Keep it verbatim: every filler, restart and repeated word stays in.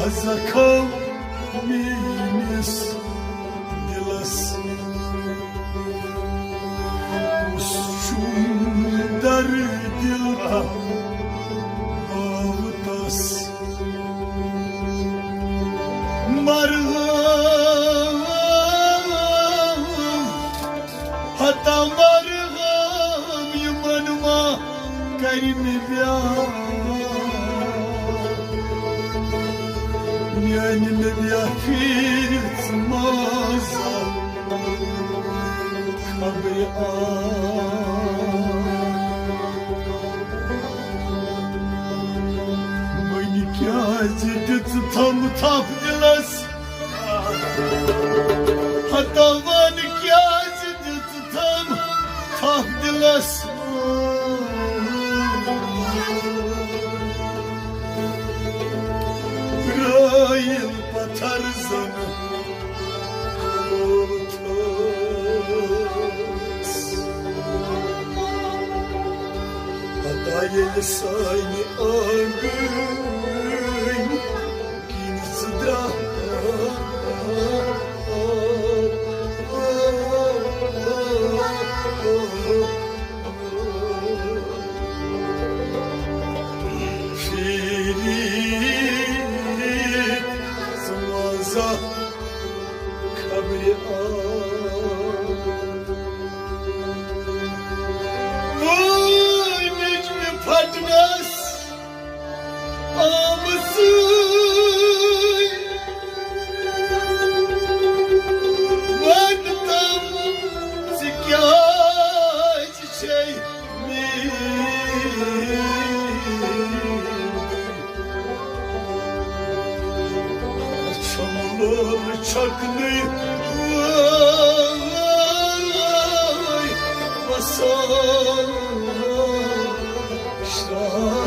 زخم میٲنِس دِلس، کُس چھُم درد دِل باوتس؟ مرہم ہتا مرہم یِمن ما کرِ مےٚ بیاکھ۔ میانہِ نبیا پھیرِ ژٕ مازا خبرِ آ۔ وۄنۍ کیازِ دِژ تھم تھپھ دِلس؟ ہتا وَن کیازِ دِژ تھم تھپھ دِلس؟ رٲیِل پتھر زن کھوتھس۔ ہتا ییٚلہِ سانہِ آنگن کِنۍ ژٕ درٛاکھ۔ پھیٖرِتھ ژٕ منٛزا خبرِ آ۔ وٲے نجمہِ پھٹنس آمہٕ سۭتۍ۔ وَن تم ژٕ کیٛازِ چھے میٖٹھ؟ أچھم لول چھکنٕے وٲے وسان شراب۔